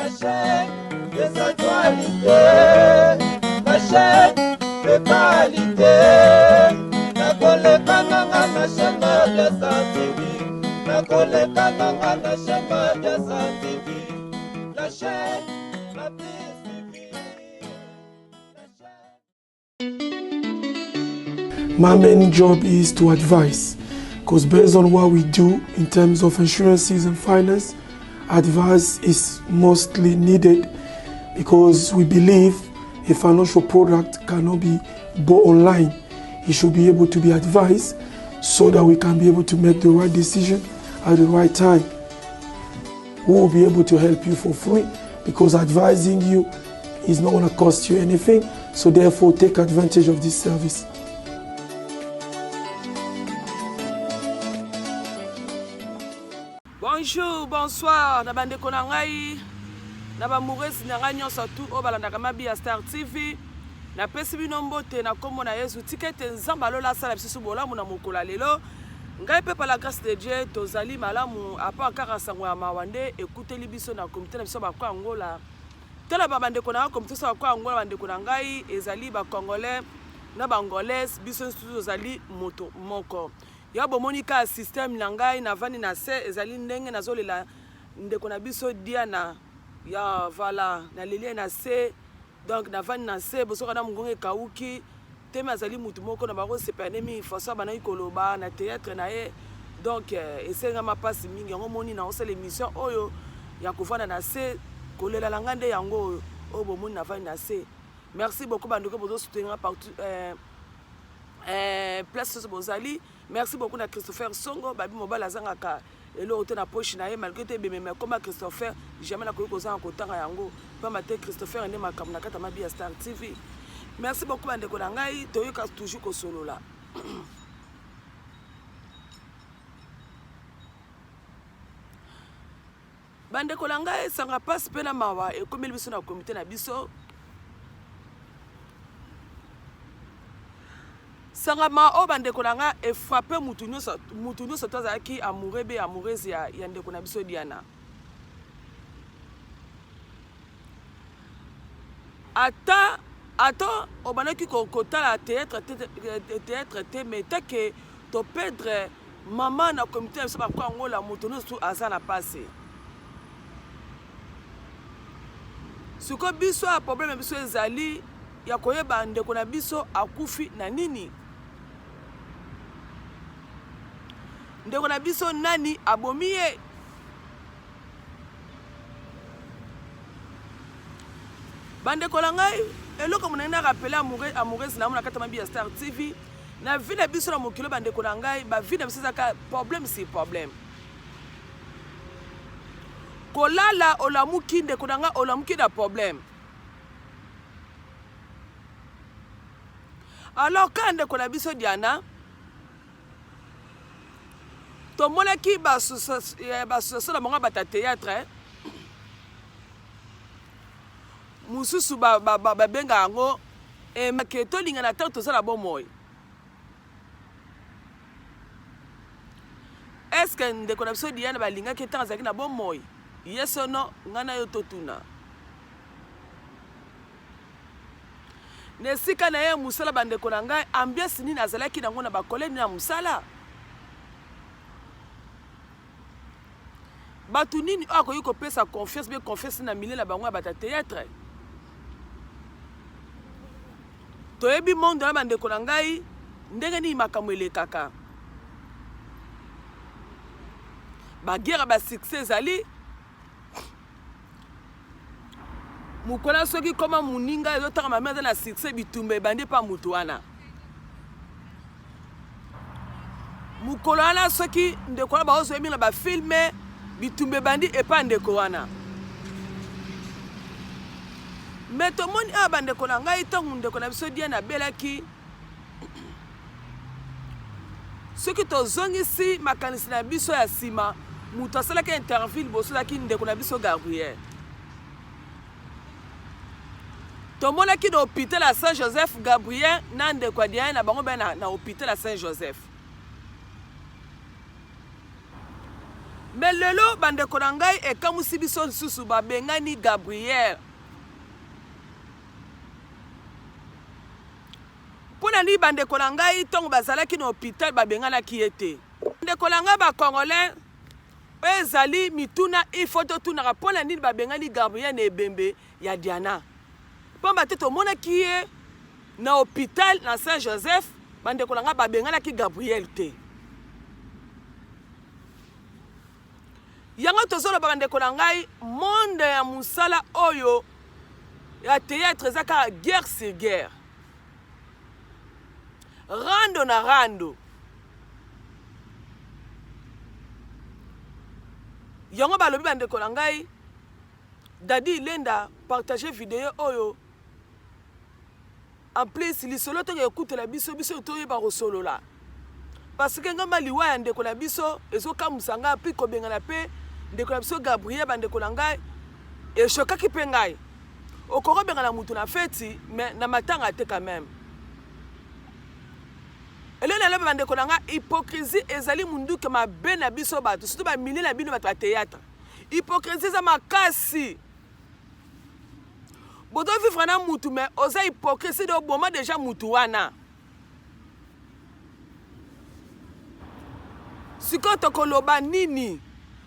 La chaîne des actualités, la chaîne de qualité. Nakoleka nanga na chaîne Mabiasa TV. Nakoleka nanga na chaîne Mabiasa TV. La chaîne la plus suivie. La chaîne. My main job is to advise, because based on what we do in terms of insurances and finance, advice is mostly needed because we believe a financial product cannot be bought online. It should be able to be advised so that we can be able to make the right decision at the right time. We will be able to help you for free because advising you is not going to cost you anything. So therefore, take advantage of this service. Bonjour, bonsoir na bandeko na ngai na bamouresi na ngai nyonso tu oyo balandaka mabi ya Star TV. Napesi bino mbote na nkombo na Yesu. Tika ete Nzambe alola asala biso bolamu na mokolo ya lelo. Ngai mpe par la grâce de Dieu tozali malamu apa kaka sango ya mawa nde ekuteli biso na komite na biso bakwa Angola. Tala ba bandeko na ngai komite biso bakwa Angola bandeko na ngai ezali ba Congolais na ba Angolais biso nyonso tozali moto moko. Ya bomoni kaka système na ngai navandi na se ezali ndenge nazolela ndeko na biso Diana ya vala naleli ye na se donc navandi na se bosoka na mongongo ekauki teme azali mutu moko na bango sepela nde mingi façon abandaki koloba na théâtre na ye donc eh, esengama mpasi mingi yango moni na osala émission oyo ya kovanda na se kolela na ngai nde yango oyo oyo bomoni navandi na se merci beaucoup bandeko bozosoutenir partout eh, eh, place nyonso bozali merci beaucoup na Christopher Songo babi mobali azangaka eloko te na poche na ye malgré te ebemema ekoma Christopher jamais nakoki kozanga kotanga yango pamba te Christopher nde makambo na kati ya mabi ya Star TV merci beaucoup bandeko na ngai toyoka toujours kosolola Bandeko na ngai, esanga mpasi mpe na mawa ekomeli biso na komite na biso. Sanga mawa oyo bandeko na ngai efrape mutu nyonso, mutu nyonso to azalaki amoureux be amoureuse ya, ya ndeko na biso Diana. Ata ata obandaki kotala théâtre te, théâtre te mais take to perdre Maman na comite na biso ba ko angola moto nionso aza na pasi. Siko biso ya problème na biso ezali ya koyeba ndeko na biso akufi na nini? Ndeko na biso nani abomi ye? Bandeko na ngai, eloko monene na rappeler amoureux amoureuse na na kati ya mabi ya Star TV na vie na biso na mokili bandeko na ngai, ba vie na biso ezaka problème sur problème. Kolala olamuki ndeko na ngai, olamuki na problème. Alors quand ndeko na biso Diana tomonaki ba association na bango ya bato ya théâtre mosusu babenga yango emake tolingana ntango toza na bomoi eske ndeko na biso Diane balingaki ntango azalaki na bomoi ye sono ngai na yo totuna Na esika na ye ya mosala, bandeko na ngai, ambiance nini azalaki nango na ba collègues na mosala? Bato nini oyo akoki kopesa confiance be confiance na milieu na bango ya bato ya théâtre? Toyebi monde na bandeko na ngai ndenge nini makambo elekaka. Ba guerre ba succès ezali Mukola soki koma muninga ezotanga mame aza na succès bitumba ebandi epa mutu wana mokolo wana soki ndeko wana baozwa ye mingi na bafilme bitumba ebandi epa ndeko wana me tomoni awa bandeko na ngai ntango ndeko na biso diane abelaki Soki tozongisi makanisi na biso ya nsima, moto asalaki interview liboso ezalaki ndeko na biso Gabriel. Tomonaki na hôpital ya Saint Joseph Gabriel na ndeko ya Diane na bango baya na, na hôpital ya Saint Joseph. Mais lelo bandeko na ngai ekamwisi biso lisusu babengani Gabriel. Mpo na nini bandeko na ngai ntango bazalaki na hôpital babenganaki ye te? Ndeko na ngai ba congolais, oyo ezali mituna il faut totunaka mpo na nini babengani Gabriel na ebembe ya Diana? Pamba te tomonaki ye na hôpital na Saint Joseph, bandeko na ngai babenganaki Gabriel te. Yango tozoloba bandeko na ngai, monde ya mosala oyo ya théâtre eza kaka guerre sur guerre, rando na rando. Yango balobi bandeko na ngai, Daddy Ilenda partage video oyo En plus lisolo toke ekutela biso biso toyeba kosolola parce que ngamba liwa ya ndeko na biso ezokamwisa ngai mpe kobengana mpe ndeko na biso Gabriel bandeko na ngai eshokaki mpe ngai okoki obengana motu na feti mais na matanga te quand même eloko naloba bandeko na ngai hypocrisie ezali munduki mabe na biso bato surtout bamilie na bino bato ya théâtre hypocrisie eza makasi bozo vivre na mutu mais oza hypocrisie de oboma deja mutu wana sikoyo tokoloba nini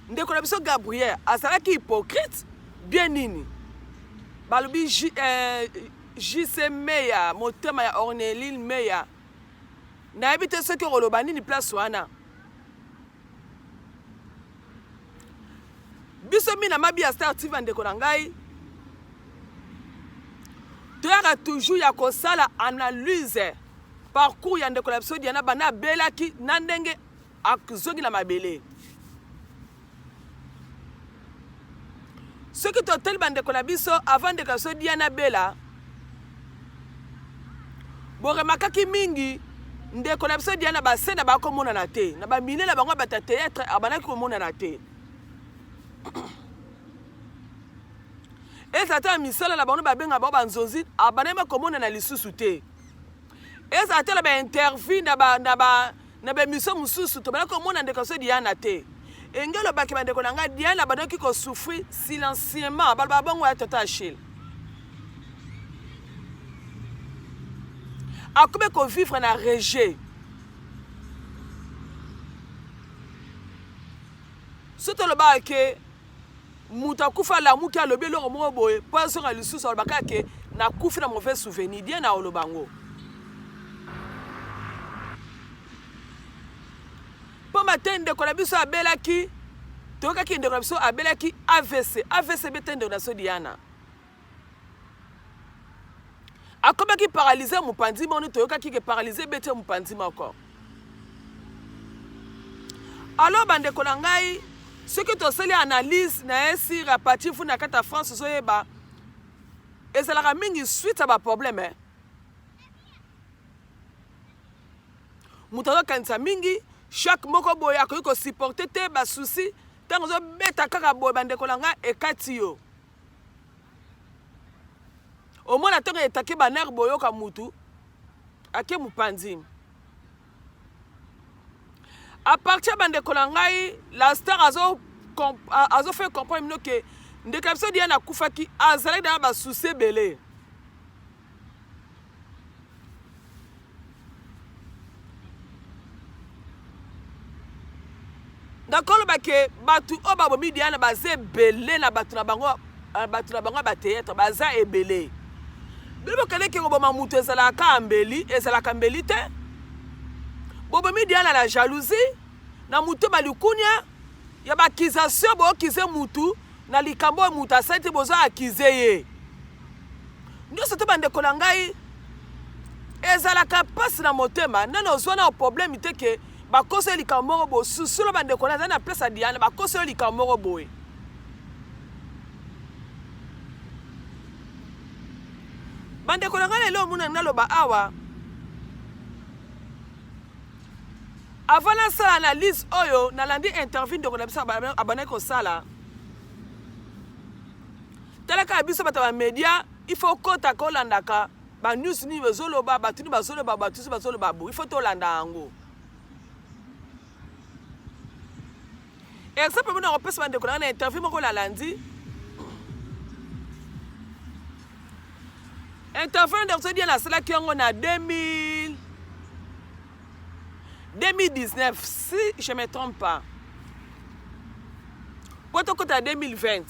ndeko na biso gabriel azalaki hypocrite bien nini balobi eh, jc meya motema ya orneline meya nayebi te soki okoloba nini place wana Biso mina mabi ya Star TV ndeko na ngai toyaka toujours ya kosala analyse parcours ya ndeko na biso Diana banda abelaki na ndenge azongi na mabele. Soki totali bandeko na biso avant ndeko na biso Diana abela, boremakaki mingi ndeko na biso Diana basena bakomonana te na bamine na bango bata théâtre abandaki komonana te. Ezala ata na misala na bango babenga bango banzonzi abandaki bakomonana lisusu te. Ezala ata na bainterview na ba, na ba, na baemission mosusu tobandaki komona ndeko na biso Diana te. Enge olobaki bandeko na ngai Diana abandaki kosouffrir silencieusement, baloba bongo ya tata Achille. Akomi kovivre na rejet. Soki tolobaka ke moto akufa alamuki alobi eloko moko boye mpo azonga lisusu alobaka ke nakufi na mauvais souvenir bien na oloba yango mpamba te ndeko na biso abelaki toyokaki ndeko na biso abelaki avc avc ebete ndeko na biso diana akomaki paralyse mopanzi moko toyokaki ke paralyse ebeti ye mopanzi moko alors bandeko na ngai soki tosali analyse na ye sur apati fu na kati ya france ozoyeba ezalaka mingi suite ya baproblème eh? moto azokanisa mingi chaque moko boye akoki kosupporte te basusi ntango ozobeta kaka boye bandeko na ngai ekati yo omona ntango etake banere boyoka mutu ake mopanzi a partir bandeko na ngai la star azo azo fait comprendre bino ke ndeko ya biso diane akufaki azalaki na basusi ebele Nakoloba ke bato oyo babomi Diana baza ebele na bato na bango eh, bato na bango ya batheatre baza ebele. Bino bokendeki koboma moto ezalaka kaka mbeli, ezalaka mbeli te. Bobomi Diana na jalousie, na motema likunia ya ba accusation, bookize mutu na likambo oyo moto asali te, bozo akize ye. Nyonso te bandeko na ngai, ezalaka mpasi na motema nano ozwa na problème te ke bakosi yo likambo moko boye susula bandeko na azali na place ya Diana bakosi yo likambo moko boye bandeko na ngai lelo omona naloba awa avant nasala analyse oyo nalandi interview ndeko na biso abandaki kosala tala kaka biso bato ya bamedia il faut kota kolandaka ba news nini bazoloba bato nini bazoloba bato nini bazoloba bo il faut tolanda yango. Exemple moko nakopesa bandeko na ngai na interview moko nalandi interview na ndeko Diana asalaki yango na 2000 2019 si je me trompe pas po tokota 2020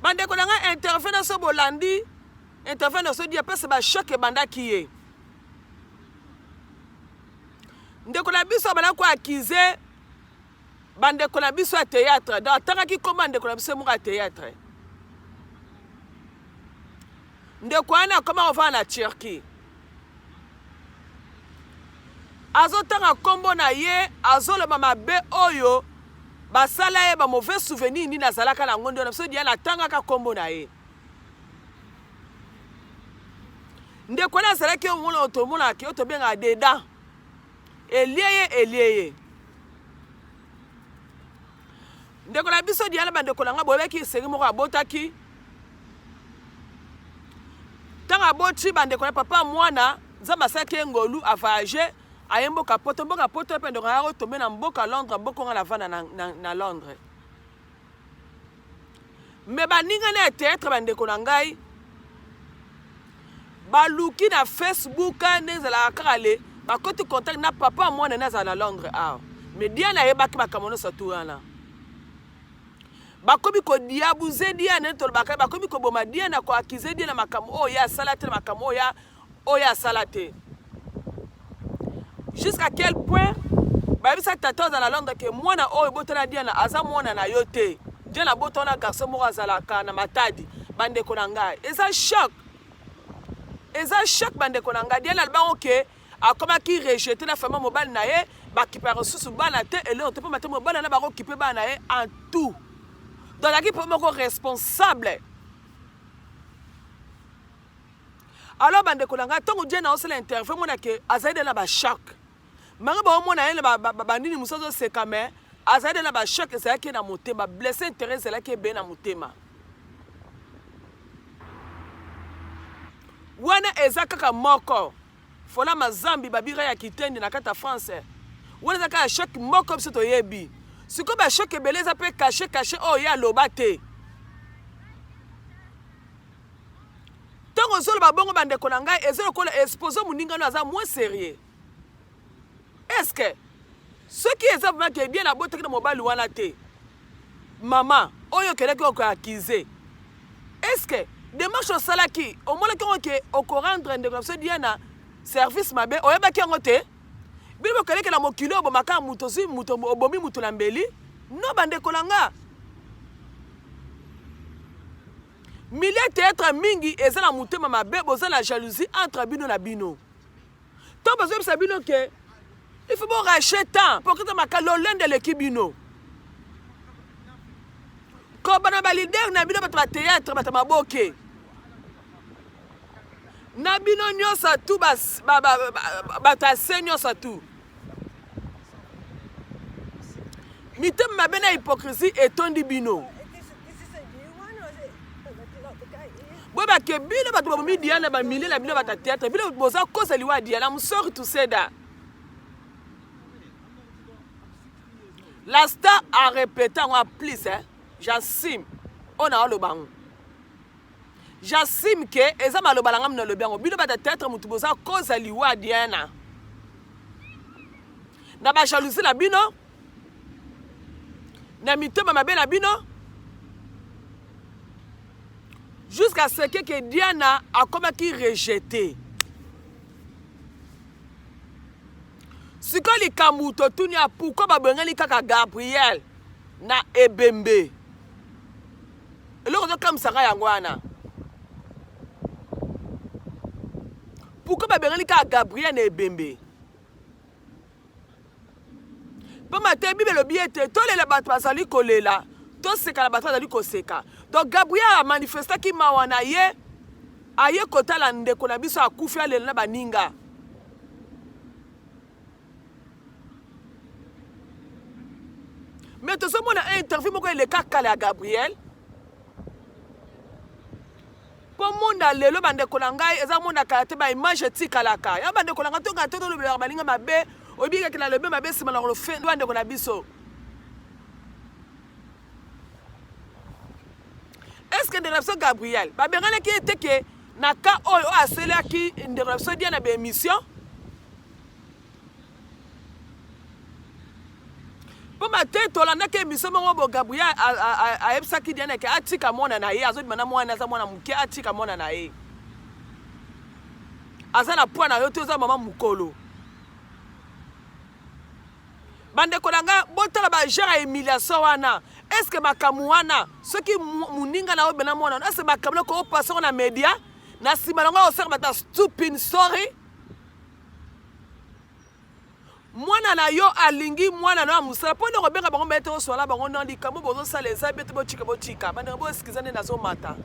bandeko na ngai interview na so bolandi interview na so dia pesa bachoc ebandaki ye Ndeko na biso abanda ko accuser bandeko na biso ya théâtre. Donc atangaki kombo ya ndeko na biso moko ya théâtre. Ndeko wana akoma kovanda na Turquie. Azotanga kombo na ye, azoloba mabe oyo basala ye ba mauvais souvenir nini azalaka na yango nde na biso Diane atangaka kombo na ye. Ndeko wana azalaki omona oyo tomonaka oyo tobengaka deda elie ye elie ye ndeko na biso diana bandeko na ngai boyebaki esenge moko abotaki ntango aboti bandeko na papa mwana nzambe asalaki ye ngolu avoyage aye mboka poto mboka poto mpe ndeko na otombe na mboka londres mboka nga navanda na, na, na londres me baninga na ya théâtre bandeko na ngai baluki na facebook nde ezalaka kaka le bakoti contact na papa mwana ne azala na londres awa me diane ayebaki makambo nyonso tu wana bakomi kodiabuze diane nde tolobaka bakomi koboma diane koakize diane makambo oyo ye asala te na makambo oyo oyo asala te jusqu'à quel point bayebisa tata aza na londres ke mwana oyo botala diana aza mwana na yo te diana abota wana garçon moko azalaka na matadi bandeko na ngai eza choc eza choc bandeko na ngai diana alobango ke akomaki rejete na famille mobali na ye bakipaka lisusu bana te eloko te mpo mate mobali na bakokipe bana na ye en tout donc azalaki mpo moko responsable Alors bandeko na ngai ntango Diane aosala interview omona ke azali de na ba choc mange baomona ye na banini mosusu azoseka mais azali de na ba choc ezalaki ye na motema blesse intérêt ezalaki ebele na motema wana eza kaka moko fola mazambi babira ya kitendi na kati ya france wana eza kaka choc moko biso toyebi sikoyo ba choc ebele eza mpe cache cache oyo ye aloba te Ntango ozoloba bongo bandeko na ngai eza lokola expose moninga no aza moins sérieux. Est-ce que soki eza vraiment que bien abotaki na mobali wana te mama oyo okendaki okoakize est-ce que démarche osalaki omonaki yango ke okorendre ndeko na biso Diana service mabe oyebaki yango te bino bokeleke na mokili oyo obomaka moto ozwi moto obomi moto na mbeli no bandeko na nga Milieu theatre mingi eza na mutema mabe boza na jalousie entre bino na bino to bazoyebisa bino ke il faut bo racher temps pokita maka lolende eleki bino kobana ba leader na bino bato ba theatre bato maboke na bino nyonso tu bato ya se nyonso tu mitema mabe na hypocrisie etondi bino boyeba ke bino bato babomi diana bamilie na bino bato ya théâtre bino boza kosa liwa ya diana I'm sorry to say that la star a répété yango en plus hein j'assume oyo na oloba yango J'assume que eza maloba na nga nalobi yango. Bino bata théâtre mutu boza cause ya liwa Diana. Na ba jalousie na bino na mitema mabe na bino jusqu'à ce que, que Diana akomaki rejeté. Sikoyo likambo totuni ya pourquoi babengani kaka Gabriel na ebembe eloko ezokamwisa ngai yango wana pourkui babengani kaka gabriel na ebembe mpamba te bible elobi ete tolela bato bazali kolela toseka na bato bazali koseka donc gabriel amanifestaki mawa na ye aye kotala ndeko na biso akufi alela na baninga Mais tozomona interview moko eleka kala ya Gabriel mpo monde ya lelo bandeko na ngai eza monde ya kala te baimage etikalaka ya bandeko na ngai tonga te tolobelaka baninga mabe Oyebi kaka nalobi mabe nsima na kolofe bandeko na biso. Est-ce que ndeko na biso Gabriel babenganaki ye te ke na cas oyo oyo aselaki ndeko na biso dia na ba émission mpo bate tolandaki émission moko bo Gabriel ayebisaki Diana ke atika mwana na ye azobima na mwana aza mwana moke atika mwana na ye aza na poids na yo te oza mama mokolo Bandeko na nga botala ba genre ya humiliation wana est ce que makambo wana soki moninga na yo bena mwana est ce que makambo nako opase ngo na media na nsima nango osala bata stupid sorry mwana na yo alingi mwana na yo ya mosala mpo nde kobenga bango mbe te oswala bango non likambo bozosala eza bete botika botika bandeko boesikiza nde nazomata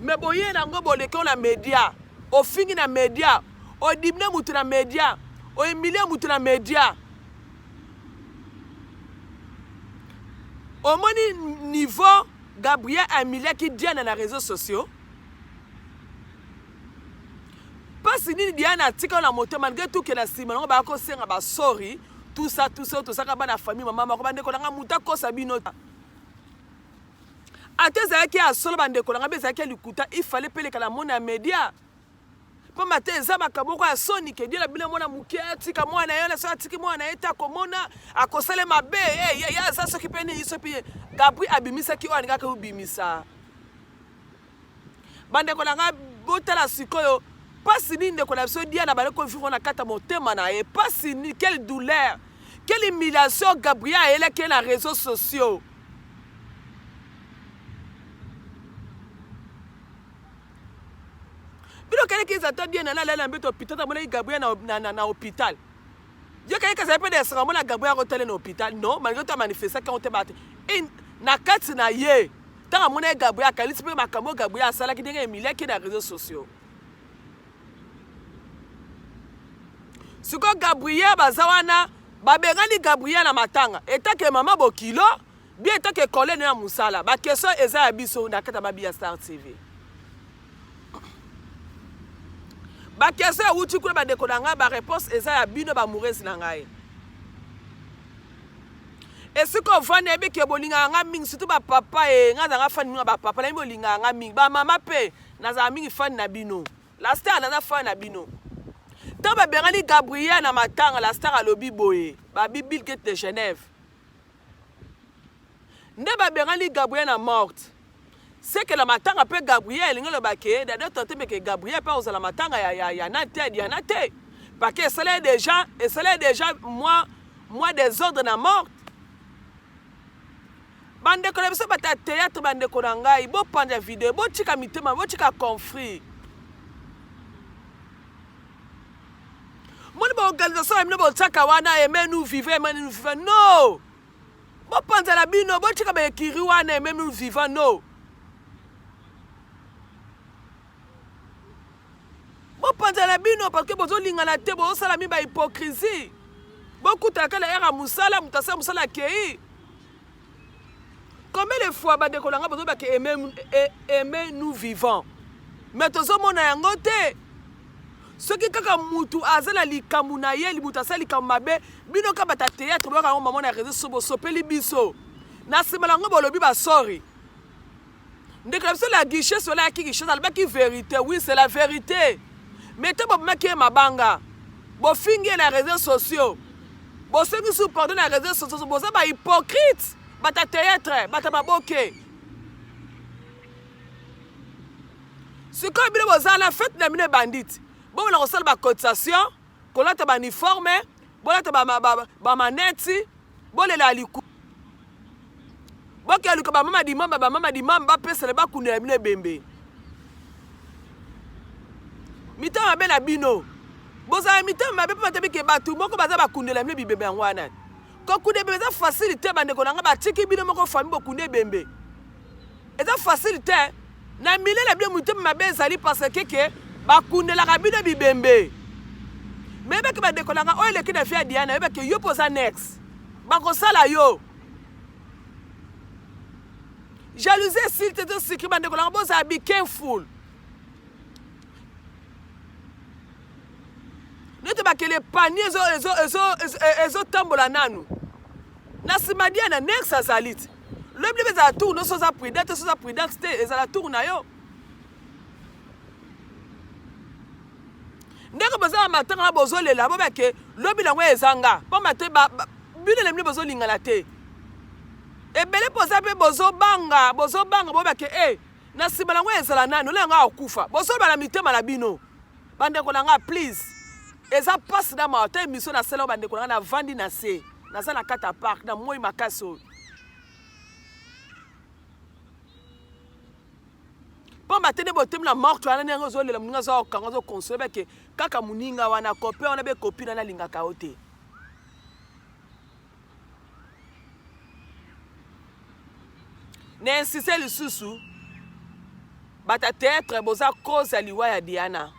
me boye nango boleki na media ofingi na media odimine mutu na media ohumilie mutu na media omoni niveau Gabriel ahumiliaki Diana na réseaux sociaux mpasi nini Diana atika na moto malgré tout ke na nsima nango baya kosenga basori tout ça tout ça tozaka bana famille mama moko bandeko na nga moto akosa bino ata ezalaki ya solo bandeko na nga mpe ezalaki ya likuta ifale mpe eleka na mona ya media pamba te eza makambo moko ya soni ke diela bino mwana moke atika mwana ye na soki atiki mwana ye te akomona akosala mabe ye ye aza soki mpe nini soki mpe Gabri abimisaki oyo alingaki obimisa bandeko na ngai botala sikoyo mpasi nini ndeko na biso Diana bali kovivre na kati ya motema na ye mpasi nini quelle douleur quelle humiliation Gabriel ayelaki ye na réseaux sociaux bino keleki eza ta bien nana alali na mbeto hôpital amonaki Gabriel na, na, na, na hôpital ye keleki azali mpe na esengo amona Gabriel akotale na hôpital non malgré to amanifestaki yango te bate na kati na ye ntango amonaki Gabriel akanisi mpe makambo Gabriel asalaki ndenge emiliaki na réseaux sociaux sikoyo Gabriel baza wana babengani Gabriel na matanga etake mama bokilo Bien tant que collègue ya musala, ba question eza ya biso na kata mabi ya Star TV. Ba question ewuti kuna ba ndeko na ngai, ba réponse eza ya bino ba amoureuse na ngai. Esika ovandi yebi ke bolingaka ngai mingi surtout ba papa e ngai nazalaka fan mingi ba papa nayebi bolingaka ngai mingi ba mama pe nazala mingi fan na bino. La star naza fan na bino. Ntango babengani Gabriel na matanga, la star alobi boye, babi Bill Gates de Genève. Nde babengani Gabriel na morte. Seke na matanga pe Gabriel elingi loba ke dada tante meke Gabriel pe akozala matanga ya ya ya nani te ya Diana te. Parce que esala déjà esala déjà moi moi désordre na morte. Bandeko na biso bato ya théâtre bandeko na ngai bopanza video botika mitema botika conflit. Moni ba organisation na bino botiaka wana aimez nous vivant aimez nous vivant no bopanzana bino botika ba écurie wana aimez nous vivant no bopanzana bino parce que bozolingana te bozosala mi ba hypocrisie bokutana kaka na heure ya mosala moto asala mosala akei Combien de fois bandeko na nga bozoba ke aimez nous vivant mais tozomona yango te soki kaka mutu aza na likambo na ye mutu asala likambo mabe bino kaka bata théâtre boyoka yango mama na réseau so bosopeli biso na nsima na yango bolobi basori ndeko na biso la guichet sola yaki guichet alobaki vérité oui c'est la vérité mais te bobomaki ye mabanga bofingi ye na réseaux sociaux bosengi su pardon na réseaux sociaux boza ba hypocrite bata théâtre bata maboke sikoyo bino boza na fete na bino ebanditi bomona kosala bacotisation kolata bauniforme bolata bamaneti bolela liku boke luka bamama dimamba bamama dimamba bapesana bakundela bino ebembe mitema mabe na bino bozala mitema mabe mpo batebi ke bato moko baza bakundela bino bibembe yango wana kokunda ebembe eza facile te bandeko na ngai batiki bino moko famille bokunda ebembe eza facile te na mile na bino mitema mabe ezali parce que ke bakundelaka bino bibembe meyebaki bandeko na ngai oyo eleki na vie ya Diana yebaki yo mpo oza next bakosala yo jalousie esili te tosikri bandeko na ngai bozala be careful neti bakele ke panie ezotambola nanu na nsima Diana nex azali ti lobi lobi ezala tour nyonso oza prudente soza prudente te ezala tour na yo ndenge boza na matanga na bozolela bobake lobi nango eza nga pamba te bino na bino bozolingana te ebele mpoza mpe bozobanga bozobanga bobake e eh, na nsima nango ezala nani ola yango akokufa bozoloba na mitema na bino bandeko na nga please eza mpasi na mawa ta emission nasala oyo bandeko na nga navandi na se naza na kati ya park na moi makasi oyo pamba te nde botemi na morte wana ndenge ozolela moninga aza kokanga ozokonsole bake kaka moninga wana copain wana be copine wana alingaka yo te na insiste lisusu bata théâtre boza cause ya liwa ya Diana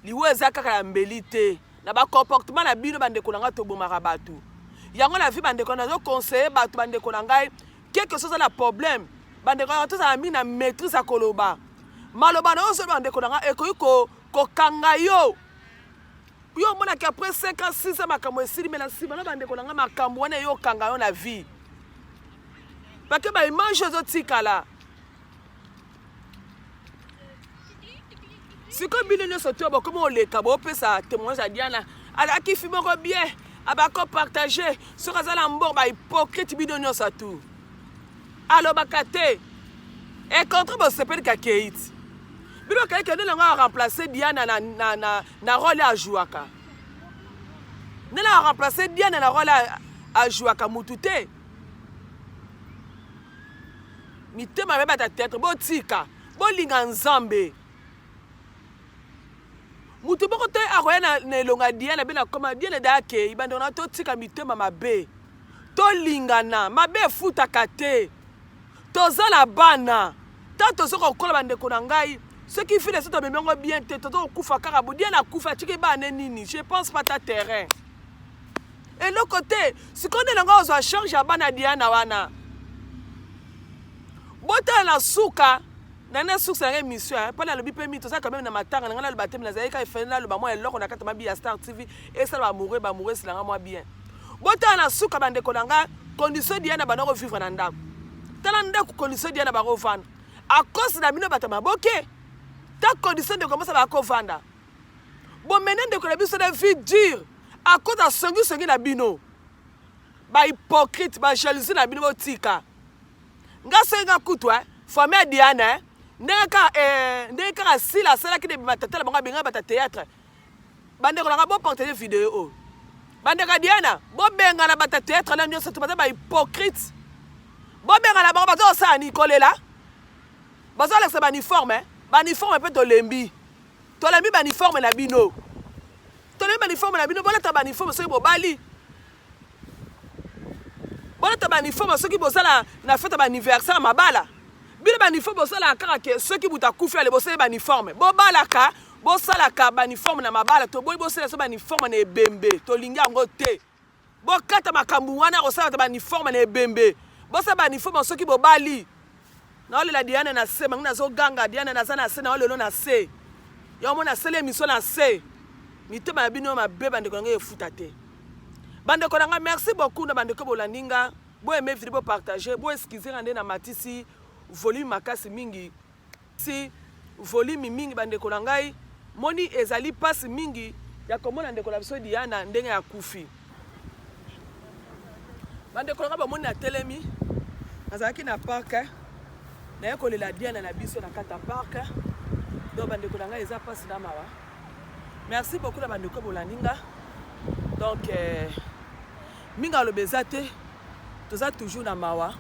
liwa eza kaka ya mbeli te na ba comportement na bino bandeko na ngai tobomaka bato yango na vie bandeko nazo conseiller bato bandeko na ngai quelque chose na problème bandeko na ngai tozala mingi na maîtrise ya koloba maloba na yo ozoloba bandeko na ngai ekoki kokanga yo yo omonaki après 5 ans 6 ans makambo esili me na nsima na bandeko na ngai makambo wana eyokanga yo na vie pake baimage ezotikala sikoyo bino nyonso te bokomi oleka bopesa témoignage ya diana alaki fi moko bien abako partage soki aza na mbongo bahypocrite bino nyonso tu alobaka te e contre bosepeli kakeiti bino okei kende nango aremplace diana na, na, na, na role ajouaka ndenge aremplace diana na role ajouaka mutu te mitema mabe bata teatre botika bolinga nzambe moto moko te akoya na, na elonga ya diana be nakoma diana da akei bandeko na totika mitema mabe tolingana mabe efutaka te toza na bana ntango toza kokola bandeko na ngai soki file so tomemi yango bien te toza kokufa kaka bo diana akufa atiki bana nini je pense pas ta terrain eloko te sikoyo nde nango ozwa charge ya bana diana wana botala na suka na na source na émission hein mpo nalobi mpe mingi toza quand même na matanga na ngai naloba te nazali kaka efele naloba mwa eloko na kati ya mabi ya star tv esala baamoureux baamoureux esila ngai mwa bien botala na suka bandeko na ngai condition diana banda kovivre na ndako tala ndako condition diana bakovanda akosi na bino bato ya maboke ta condition ndeko mosa bakovanda bomene ndeko na biso na vie dure à cause ya songisongi na bino ba hypocrite ba jalousie na bino botika nga soki nga kutu eh, famille ya Diana eh, ndenge kaka eh, ndenge kaka Sila asalaki na ebima tata na bango abengaki bata théâtre bandeko na nga bopartage video oyo bandeko ya Diana bobengana bata théâtre na nyonso to baza ba hypocrite bobengana bango baza kosala nini kolela bazolakisa ba uniforme eh? ba uniforme mpe tolembi Tolembi ba uniforme na bino. Tolembi ba uniforme na bino, bolata ba uniforme soki bobali. Bolata ba uniforme soki bozala na fete ba anniversaire mabala. Bino ba uniforme bosalaka kaka ke soki moto akufi ale bosali ba uniforme. Bobalaka, bosalaka ba uniforme na mabala, toboyi bosala so ba uniforme na ebembe, tolingi yango te. Bokata makambo wana kosala ba uniforme na ebembe. Bosala ba uniforme soki bobali. Naolela Diane na se, bangi nazoganga Diane naza na se, naolelo na se. Yo mona sele emission na se. Mitema ya bino mabe bandeko na ngai efuta te. Bandeko na ngai merci beaucoup na bandeko bolandi nga. Bo aimer video bo partager, bo excuser nga nde na matisi volume makasi mingi. Si volume mingi bandeko na ngai moni ezali pasi mingi ya komona ndeko na biso Diana ndenge akufi. Bandeko na ngai bomoni natelemi, nazalaki na parc naye kolela Diana na biso na kati ya parc. Donc bandeko na ngai eza pasi na mawa. Merci beaucoup na bandeko bolandi nga. Donc eh, mingi aloba eza te, toza toujours na mawa.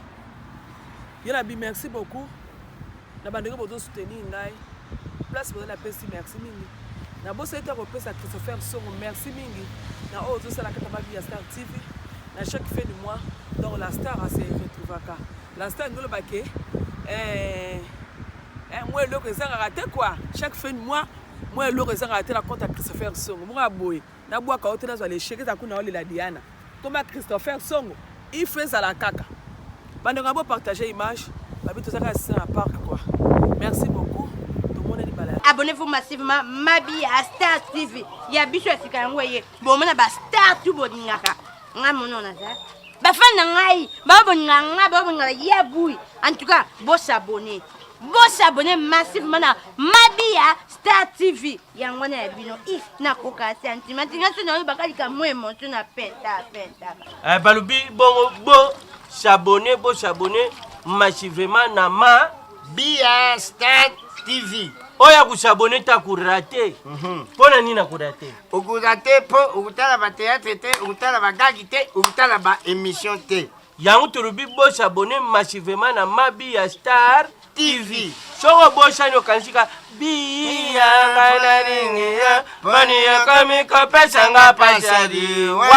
Ye na bi merci beaucoup na bandeko bozo soutenir ngai place boza napesi merci mingi nabosani te kopesa Christopher Songo merci mingi na oyo ozosala kaka mabi ya Star TV na chaque fin du mois donc la star ase retrouvaka la star ndoloba ke eh, eh, mwa eloko ezangaka te quoi chaque fin du mois mwa eloko ezangaka te na compte ya Christopher Songo moko ya boye nabwaka yo te nazwa lechec eza kuna olela Diana koma Christopher Songo il faut ezala kaka bandeko na bo partager image babi tozaka na parc quoi merci beaucoup tomonani. libala. Abonnez-vous massivement Mabi ya Star TV ya biso ya sika yango eye bomona ba star tout bolingaka ngai mono naza bafani na ngai bao bolingaka ngai bao bolingaka ya bui. En tout cas bosabonne, bosabonne massivement na Mabi ya Star TV yango wana ya bino. I nakoka sentiment tinga so naoyebaka likambo émotion na penta penta. Eh, balobi bongo bo s'abonner, bo s'abonner massivement na ma Bia Star TV. Oyo akosabone te akorater. Mpo na nini akorater? Okorater mpo okotala bathéâtre te, okotala bagagi te, okotala baémission te. Yango tolobi bosabonner massivement na Mabi ya Star TV. Soki obosani, okanisi ka biyanga nalingi ya mani yakomi kopesanga pasadi wa.